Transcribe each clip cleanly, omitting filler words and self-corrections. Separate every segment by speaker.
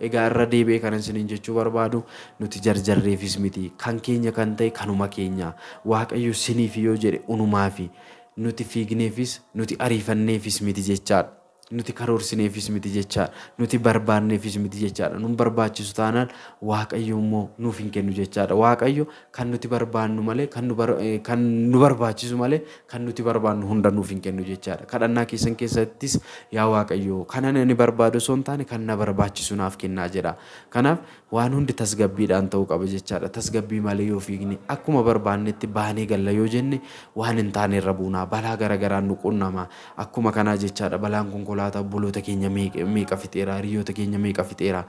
Speaker 1: Egaa irra deebi'ee kanan isiniin jechuu barbaadu nuti jarjarreefis miti kan keenya kan ta'e kanuma keenya Waaqayyo siniif yoo jedhe unumaafi nuti fiigneefis nuti ariifanneefis miti jechaadha. Nuti karoorsineefis miti jechaadha. Nuti barbaanneefis miti jechaadha. Nun barbaachisu taanaan Waaqayyo immoo nuuf hin kennu jechaadha. Waaqayyo kan nuti barbaannu malee kan nu barbaachisu malee kan nuti barbaannu hunda nuuf hin kennu jechaadha. Kadhannaa keessan keessattis yaa Waaqayyo kan ani barbaadu osoo hin taane kan na barbaachisu naaf kennaa jedha. Kanaaf waan hundi tasgabbiidhaan ta'uu qaba jechaadha. Tasgabbii malee yoo fiigne akkuma barbaannetti baanee galla yoo jenne waan hin taane irra buunaa balaa garagaraan nu qunnama. Akkuma kanaa jechaadha balaan konkolaataa obboloota keenya meeqa fixeera, hiriyoota keenya meeqa fixeera,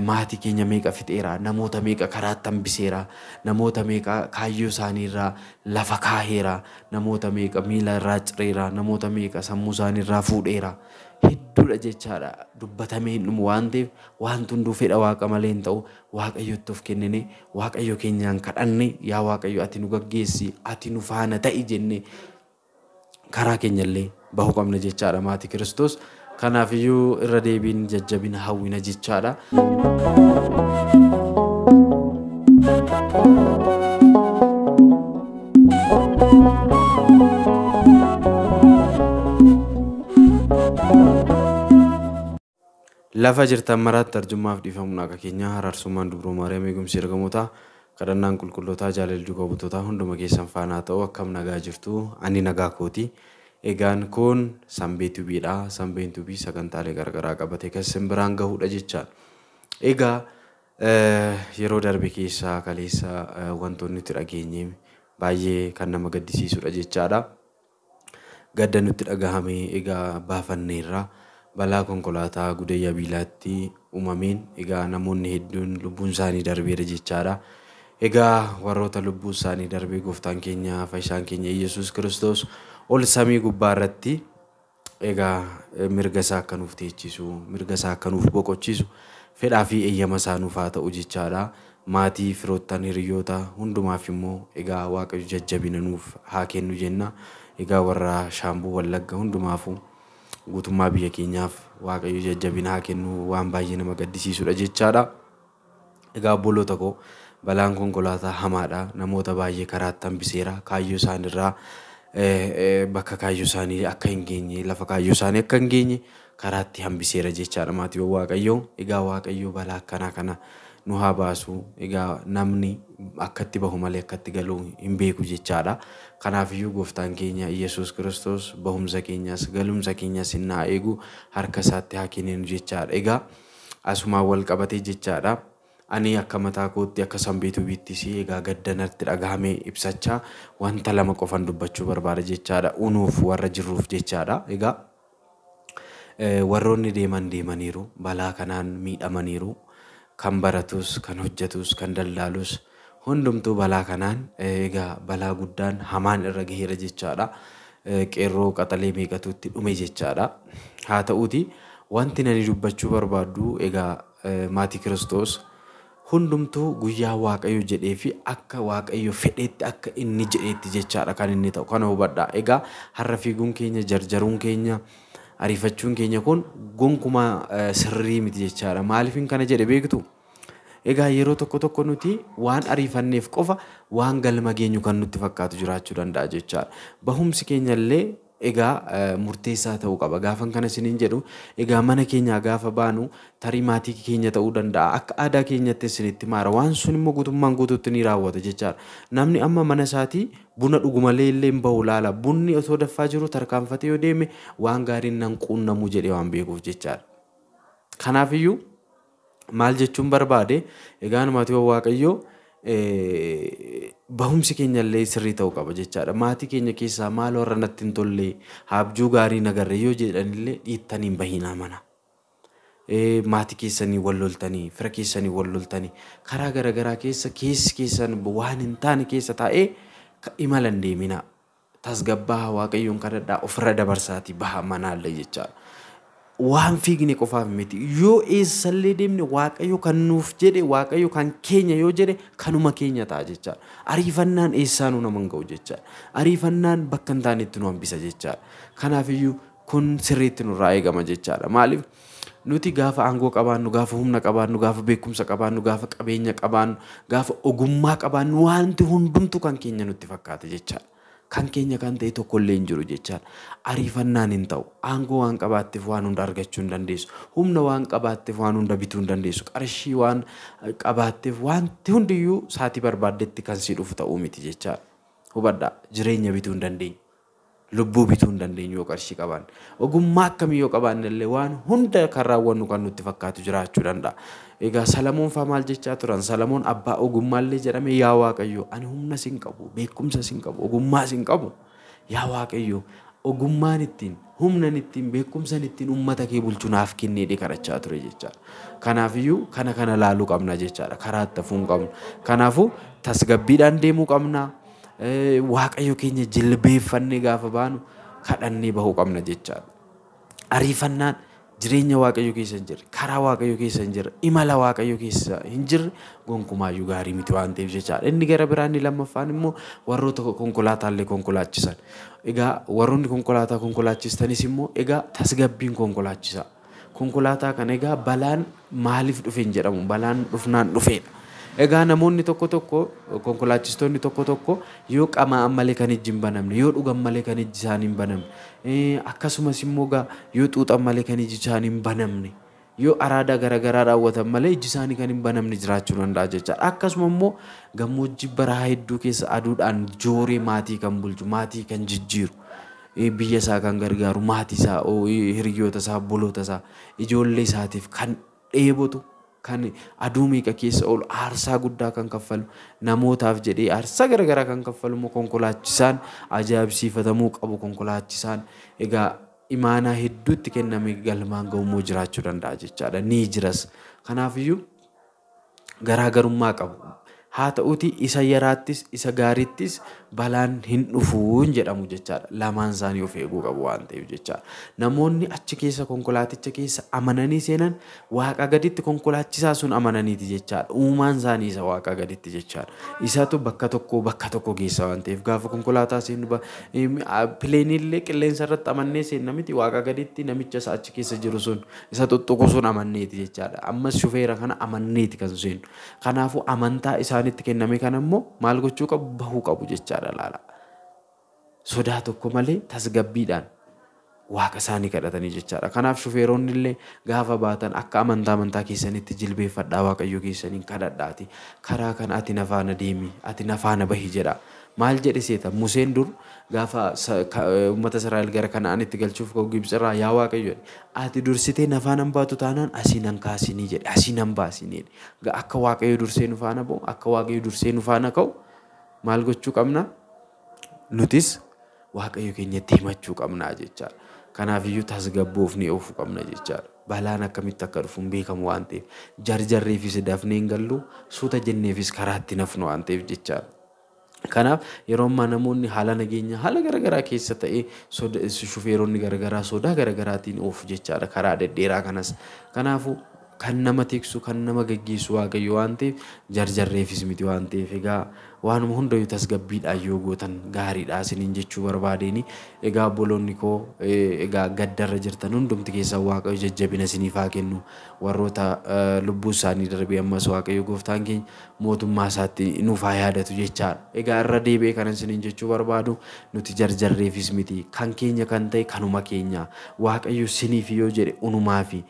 Speaker 1: maatii keenya meeqa fixeera, namoota meeqa karaatti hambiseera, namoota meeqa kaayyoo isaaniirraa lafa kaaheera, namoota meeqa miila irraa cireera, namoota meeqa sammuu isaaniirraa fuudheera. Hedduudha jechaadha. Dubbatamee hin dhumu waan ta'eef wanti hunduu fedha Waaqa malee hin ta'u. Waaqayyotti of kennine Waaqayyo keenyaan kadhanne yaa Waaqayyo ati nu gaggeessi, ati nu faana ta'i jenne karaa keenyallee bahuu qabna jechaadha maatii Kiristoos. Kanaafiyyuu irra deebiin jajjabina hawwina jechaadha. Lafa jirtan maraatti arjummaaf dhiifamuun akka keenyaa haraarsummaan dubroo Maariyaam eegumsi ergamootaa kadhannaan qulqullootaa jaalalli duukaa buutootaa hunduma keessan faanaa ta'u akkam nagaa jirtu ani nagaa kooti. Egaan kun Sanbee Tubiidha. Sanbeen Tubii sagantaalee garaagaraa qabatee kan isin biraan gahudha jechaadha. Egaa yeroo darbe keessaa kaleessa wantoonni nuti dhageenye baay'ee kan nama gaddisiisudha jechaadha. Gadda nutti dhagahame egaa baafanneerra. Balaa konkolaataa Gudayyaa Biilaatti uumameen egaa namoonni hedduun lubbuun isaanii darbeera jechaadha. Egaa warroota lubbuun isaanii darbee gooftaan keenya fayyisaan keenya Iyyasuus Kiristoos ol samii gubbaa irratti egaa mirga isaa akka nuuf teechisu, mirga isaa akka nuuf boqochiisu fedhaa fi eeyyama isaa nuuf haa ta'u jechaadha. Maatii, firoottan, hiriyoota hundumaaf immoo egaa Waaqayyo jajjabina nuuf haa kennu jenna. Egaa warra Shaambuu Wallagga hundumaafuu guutummaa biyya keenyaaf Waaqayyo jajjabina haa kennu waan baay'ee nama gaddisiisudha jechaadha. Egaa obboloota koo balaan konkolaataa hamaadha. Namoota baay'ee karaatti hambiseera. Kaayyoo isaaniirraa bakka kaayyoo isaanii akka hin geenye, lafa kaayyoo isaanii akka hin geenye karaatti hambiseera jechaadha maatiiwwan Waaqayyoo. Egaa Waaqayyo balaa akkanaa kana nu haa baasu. Egaa namni akkatti bahu malee akkatti galuu hin beeku jechaadha. Kanaafiyyuu gooftaan keenya Iyyasuus Kiristoos bahumsa keenyas galumsa keenyas hin haa eegu harka isaatti haa kenninu jechaadha. Egaa asumaan wal qabatee jechaadha. Ani akka mataa kootti akka Sanbee Tubiittis egaa gadda natti dhagahame ibsachaa wanta lama qofan dubbachuu barbaada jechaadha. Unuuf warra jirruuf jechaadha. Egaa warroonni deeman deemaniiru balaa kanaan miidhamaniiru. Kan baratus, kan hojjetus, kan daldaalus hundumtuu balaa kanaan egaa balaa guddaan hamaan irra gaheera jechaadha. Qeerroo qaxalee meeqatutti dhume jechaadha. Haa ta'uuti wanti ani dubbachuu barbaadu egaa maatii Kiristoos hundumtuu guyyaa Waaqayyo jedhee fi akka Waaqayyo fedheetti akka inni jedheetti jechaadha kan inni ta'u kana hubadhaa. Egaa har'a fiiguun keenya jarjaruun keenya ariifachuun keenya kun gonkumaa sirrii miti jechaadha. Maaliifin kana jedhe beektu? Egaa yeroo tokko tokko nuti waan ariifanneef qofa waan galma geenyu kan nutti fakkaatu jiraachuu danda'a jechaadha. Bahumsi keenya illee egaa murteessaa ta'uu qaba. Gaafan kana isiniin jedhu egaa mana keenyaa gaafa baanu tarii maatii keenya ta'uu danda'a. Akka aadaa keenyatti isinitti maara. Waan sun immoo guutummaan guutuutti ni raawwata jechaadha. Namni amma mana isaatii buna dhugu malee illee hin bahu laala. Bunni osoo danfaa jiru tarkaanfatee yoo deeme waan gaariin nan quunnamu jedhee waan beekuuf jechaadha. Kanaafiyyuu maal jechuun barbaade egaa maatiiwwan Waaqayyoo bahumsi keenya illee sirrii ta'uu qaba jechaadha. Maatii keenya keessaa maal warra natti hin tolle abjuu gaarii nagarre yoo jedhanillee dhiittanii hin bahinaa mana. Maatii keessanii wal loltanii, fira keessanii wal loltanii karaa garaagaraa keessa keessi keessan waan hin taane keessa taa'ee Imala hin deeminaa. Tasgabbaa Waaqayyoon kadhadhaa ofirra dabarsaatii baha manaallee jechaadha. Waan fiigne qofaaf miti. Yoo eessallee deemne Waaqayyo kan nuuf jedhe, Waaqayyo kan keenya yoo jedhe kanuma keenya ta'a jechaadha. Ariifannaan eessaanuu nama hin ga'u jechaadha. Ariifannaan bakka hin taanetti nu hambisa jechaadha. Kanaafiyyuu kun sirriitti nurraa eegama jechaadha. Maaliif? Nuti gaafa aangoo qabaannu, gaafa humna qabaannu, gaafa beekumsa qabaannu, gaafa qabeenya qabaannu, gaafa ogummaa qabaannu wanti hundumtu kan keenya nutti fakkaata jechaadha. Kan keenya kan ta'e tokkollee hin jiru jechaadha. Ariifannaan hin ta'u. Aangoo waan qabaatteef waan hunda argachuu hin dandeessu. Humna waan qabaatteef waan hunda bituu hin dandeessu. Qarshii waan qabaatteef wanti hundiyyuu saatii barbaaddetti kan si dhufu ta'uu miti jechaadha. Hubadhaa, jireenya bituu hin dandeenyu. Lubbuu bituu hin dandeenyu yoo qarshii qabaanne. Ogummaa akkamii yoo qabaanne illee waan hunda kan raawwannu kan nutti fakkaatu jiraachuu danda'a. Egaa Salamoon fa'aa maal jechaa turan? Salamoon abbaa ogummaallee jedhame, yaa Waaqayyo ani humna sin qabu, beekumsa sin qabu, ogummaa sin qabu. Yaa Waaqayyo ogummaan ittiin, humnan ittiin, beekumsan ittiin uummata kee bulchu naaf kennee kadhachaa ture jechaadha. Kanaafiyyuu kana laaluu qabna jechaadha. Karaa itti hafuu hin qabnu. Kanaafuu tasgabbiidhaan deemuu qabna. Waaqayyo keenya jilbeeffannee gaafa baanu kadhannee bahuu qabna jechaadha. Ariifannaan jireenya Waaqayyo keessa hin jirre, karaa Waaqayyo keessa hin jirre, imala Waaqayyo keessa hin jirre gonkumaayyuu gaarii miti waan ta'eef jechaadha. Inni gara biraa inni lammaffaan immoo warroota konkolaataallee konkolaachisan. Egaa warroonni konkolaataa konkolaachistanis immoo egaa tasgabbiin konkolaachisaa. Konkolaataa kana egaa balaan maaliif dhufe hin jedhamu, balaan dhufnaan dhufeedha. Egaa namoonni tokko tokko, konkolaachistoonni tokko tokko yoo qama'an malee kan ijji hin banamne, yoo dhugan malee kan ijji isaanii hin banamne, akkasumas immoo yoo xuuxan malee kan ijji isaanii hin banamne, yoo araada garaagaraa raawwatan malee ijji isaanii kan hin banamne jiraachuu danda'a jechaadha. Akkasuma immoo gammoojjii baraa hedduu keessa aduudhaan jooree maatii kan bulchu, maatii kan jijjiiru, biyya isaa kan gargaaru, maatii isaa, hiriyoota isaa, obboloota isaa, ijoollee isaatiif kan dheebotu, kan aduu meeqa keessa oolu, aarsaa guddaa kan kaffalu, namootaaf jedhee aarsaa garaagaraa kan kaffalu immoo konkolaachisaan ajaa'ibsiifatamuu qabu. Konkolaachisaan egaa imaanaa hedduutti kenname galmaan ga'ummoo jiraachuu danda'a jechaadha. Ni jiras. Kanaafiyyuu garaagarummaa qabu. Haa ta'uuti isa yaraattis isa gaariittis balaan hin dhufuun jedhamu jechaadha. Lamaan isaanii of eeguu qabu waan ta'eef jechaadha. Namoonni achi keessa konkolaaticha keessa amananii seenan Waaqa gaditti konkolaachisaa sun amananiiti jechaadha. Uumaan isaanii isa Waaqa gaditti jechaadha. Isatu bakka tokkoo bakka tokko geessa waan ta'eef gaafa konkolaataa seennu pileeniillee qilleensa irratti amannee seenna miti, Waaqa gaditti namicha isa achi keessa jiru sun isa tuttuqu sun amanneeti jechaadha. Ammas shufeera kana amanneeti kan seennu. Kanaafuu amantaa isaanitti kenname kana immoo maal gochuu qabu? Bahuu qabu jechaadha laala. Sodaa tokko malee tasgabbiidhaan Waaqa isaanii kadhatanii jechaadha. Kanaaf shufeeronni illee gaafa baatan akka amantaa keessanitti jilbeeffadhaa Waaqayyo keessaniin kadhadhaati. Karaa kana ati na faana deemi, ati na faana bahi jedha. Maal jedhe seeta? Museen dur gaafa uummata Israa'el gara Kana'aanitti galchuuf ka'u Gibxirraa, yaa Waaqayyo ati dursitee na faana hin baatu taanaan asii nan kaasinii jedhe, asii nan baasinii jedhe. Akka Waaqayyo dursee nu faana ba'u, akka Waaqayyo dursee nu faana ka'u maal gochuu qabna? Nutis Waaqayyo keenyatti himachuu qabna jechaadha. Kanaafiyyuu tasgabboofnee oofuu qabna jechaadha. Balaan akkamitti akka dhufu hin beekamu waan ta'eef, jarjarreefis dafnee hin gallu, suuta jenneefis karaatti nafnu waan ta'eef jechaadha. Kanaaf yeroo ammaa namoonni haala nageenyaa haala garaagaraa keessa ta'ee shufeeronni garaagaraa sodaa garaagaraatiin oofu jechaadha karaa dhedheeraa kanas. Kanaafuu kan nama tiksu, kan nama gaggeessu Waaqayyo waan ta'eef jarjarreefis miti waan ta'eef egaa waanuma hundayyuu tasgabbiidhaan yoo gootan gaariidha isiniin jechuu barbaadeeni. Egaa obboloonni koo egaa gaddarra jirtan hundumti keessan Waaqayyo jajjabina isiniif haa kennu. Warroota lubbuu isaanii darbee ammas Waaqayyo gooftaan keenya mootummaa isaatti nuuf haa yaadatu jechaadha. Egaa irra deebi'ee kanan isiniin jechuu barbaadu nuti jarjarreefis miti, kan keenya kan ta'e kanuma keenya. Waaqayyo isiniif yoo jedhe unumaafi,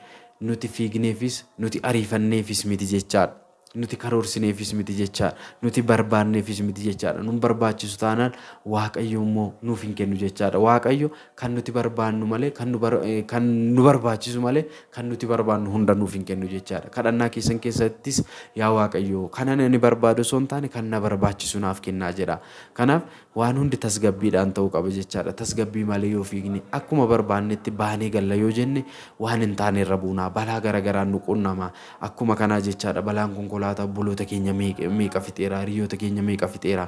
Speaker 1: nuti fiigneefis nuti ariifanneefis miti jechaadha. Nuti karoorsineefis miti jechaadha. Nuti barbaanneefis miti jechaadha. Nun barbaachisu taanaan Waaqayyo immoo nuuf hin kennu jechaadha. Waaqayyo kan nuti barbaannu malee kan nu barbaachisu malee kan nuti barbaannu hunda nuuf hin kennu jechaadha. Kadhannaa keessan keessattis yaa Waaqayyo kana ani barbaadu osoo hin taane kan na barbaachisu naaf kennaa jedha. Kanaaf waan hundi tasgabbiidhaan ta'uu qaba jechaadha. Tasgabbii malee yoo fiigne akkuma barbaannetti baanee galla yoo jenne waan hin taane irra buunaa, balaa garagaraan nu qunnama. Akkuma kanaa jechaadha balaan konkolaataa konkolaataa obboloota keenya meeqa fixeera, hiriyoota keenya meeqa fixeera,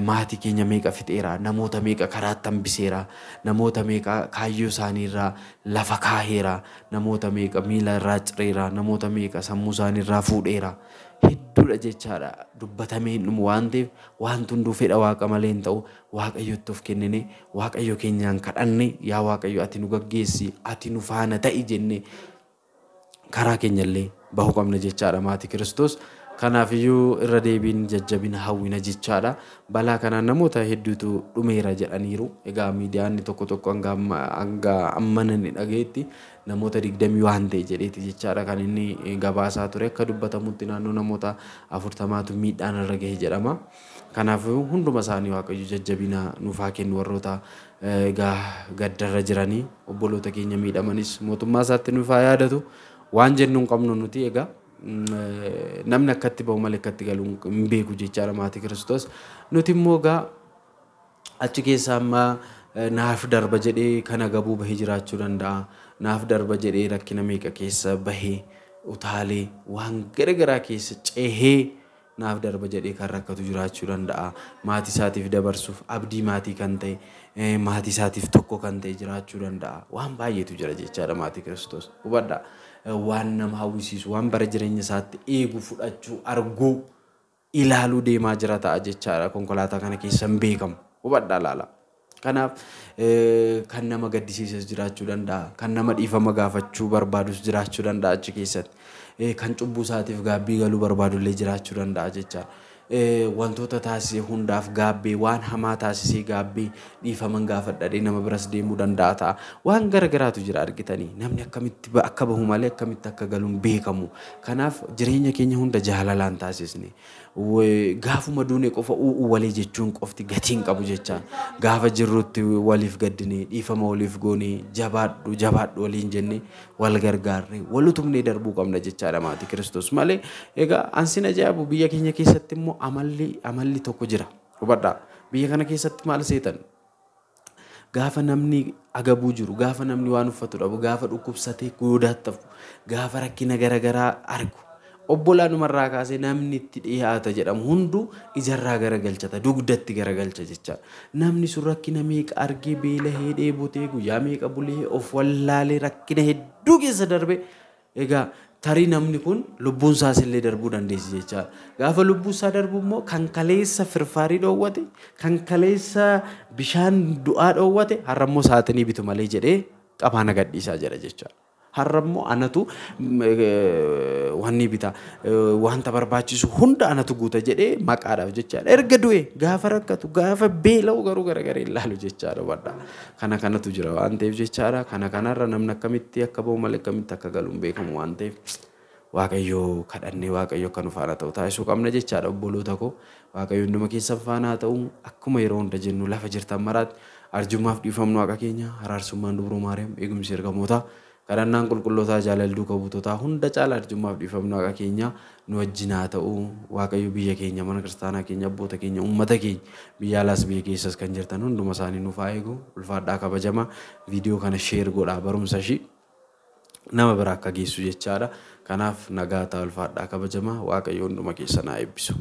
Speaker 1: maatii keenya meeqa fixeera, namoota meeqa karaatti hambiseera, namoota meeqa kaayyoo isaaniirraa lafa kaaheera, namoota meeqa miila irraa cireera, namoota meeqa sammuu isaaniirraa fuudheera. Hedduudha jechaadha. Dubbatamee hin dhumu waan ta'eef wanti hunduu fedha Waaqa malee hin ta'u. Waaqayyotti of kennine, Waaqayyo keenyaan kadhanne, yaa Waaqayyo ati nu gaggeessi, ati nu faana ta'i jenne karaa keenyallee bahuu qabna jechaadha maatii Kiristoos. Kanaafiyyuu irra deebiin jajjabina hawwina jechaadha. Balaa kanaan namoota hedduutu dhumeera jedhaniiru. Egaa miidiyaan tokko tokko hanga amma namni dhagayetti namoota 20 waan ta'e jedheeti jechaadha kan inni gabaasaa ture. Akka dubbatamutti naannoo namoota 40tu miidhaan irra gahe jedhama. Kanaafuu hunduma isaanii Waaqayyo jajjabina nuuf haa kennu warroota egaa gaddarra jiranii obboloota keenya miidhamanis mootummaa isaatti nuuf haa yaadatu. Waan jennu hin qabnu nuti egaa. Namni akkatti bahu malee akkatti galu hin beeku jechaadha maatii Kiristoos. Nuti immoo egaa achi keessa amma naaf darba jedhee kana gabuu bahee jiraachuu danda'a. Naaf darba jedhee rakkina meeqa keessa bahee utaalee waan garaagaraa keessa ceehee naaf darba jedhee kan rakkatu jiraachuu danda'a. Maatii isaatiif dabarsuuf abdii maatii kan ta'e, maatii isaatiif tokko kan ta'e jiraachuu danda'a. Waan baay'eetu jira jechaadha maatii Kiristoos. Hubadhaa. Waan nama hawwisiisu, waan bara jireenya isaatti eegu, fudhachuu, arguu, ilaaluu deemaa jira ta'a jechaadha. Konkolaataa kana keessa hin beekamu. Hubadhaa laala. Kanaaf kan nama gaddisiisas jiraachuu danda'a. Kan nama dhiifama gaafachuu barbaadus jiraachuu danda'a achi keessatti. Kan cubbuu isaatiif gaabbii galuu barbaadullee jiraachuu danda'a jechaadha. Wantoota taasise hundaaf gaabbee, waan hamaa taasisee gaabbee dhiifaman gaafadhadhee nama biras deemuu danda'a ta'a. Waan garagaraatu jira argitanii. Namni akkamitti akka bahu malee akkamitti akka galu hin beekamu. Kanaaf jireenya keenya hunda jaalalaan taasisne. Gaafuma duune qofa u'uu walii jechuun qofti gatii hin qabu jechaan. Gaafa jirrutti waliif gaddine, dhiifama waliif goone, jabaadhu jabaadhu waliin jenne, wal gargaarre, wal utubnee darbuu qabna jechaadha maatii Kiristoos malee. Egaa ansin ajaa'ibu biyya keenya keessatti immoo amalli tokko jira. Hubadhaa. Biyya kana keessatti maal seetan? Gaafa namni agabuu jiru, gaafa namni waan uffatu dhabu, gaafa dhukkubsatee goodaatti hafu, gaafa rakkina garaagaraa argu, obbolaanumarraa kaasee namni itti dhiyaata jedhamu hunduu ijarraa garagalchata, dugdatti garagalcha jechaadha. Namni sun rakkina meeqa argee, beelahee, dheebotee, guyyaa meeqa bulee, of wallaalee rakkina hedduu keessa darbe. Egaa tarii namni kun lubbuun isaas illee darbuu dandeessi jechaadha. Gaafa lubbuun isaa darbu immoo kan kaleessa firfaarii dhoowwate, kan kaleessa bishaan du'aa dhoowwate, har'a immoo saaxinii bitu malee jedhee qabaana gadhiisaa jira jechaadha. Har'a immoo anatu wanni bita, wanta barbaachisu hunda anatu guuta jedhee maqaadhaaf jechaadha. Erga du'e gaafa rakkatu, gaafa beela'u garuu garagaree ilaalu jechaadha. Hubadhaa. Kana kanatu jira waan ta'eef jechaadha. Kana kanarra namni akkamitti akka bahu malee akkamitti akka galu hin beekamu waan ta'eef Waaqayyo kadhannee Waaqayyo akka nu faana ta'u taasisuu qabna jechaadha obboloota koo. Waaqayyo hunduma keessan faana haa ta'u. Akkuma yeroo hunda jennu lafa jirtan maraatti arjummaaf dhiifamnu Waaqa keenya, araarsummaan Dubroo Maariyaam, eegumsi ergamootaa, kadhannaan qulqullootaa, jaalalli duuka buutotaa hunda caala arjummaaf dhiifamnu Waaqa keenya nu wajjin haa ta'u. Waaqayyo biyya keenya, mana kiristaanaa keenya, abboota keenya, uummata keenya, biyya alaas biyya keessas kan jirtan hunduma isaanii nuuf haa eegu. Ulfaadhaa kabajama. Viidiyoo kana sheer godhaa, barumsa ishii nama bira akka geessu jechaadha. Kanaaf nagaa ta'a, ulfaadhaa kabajama. Waaqayyo hunduma keessan haa eebbisu.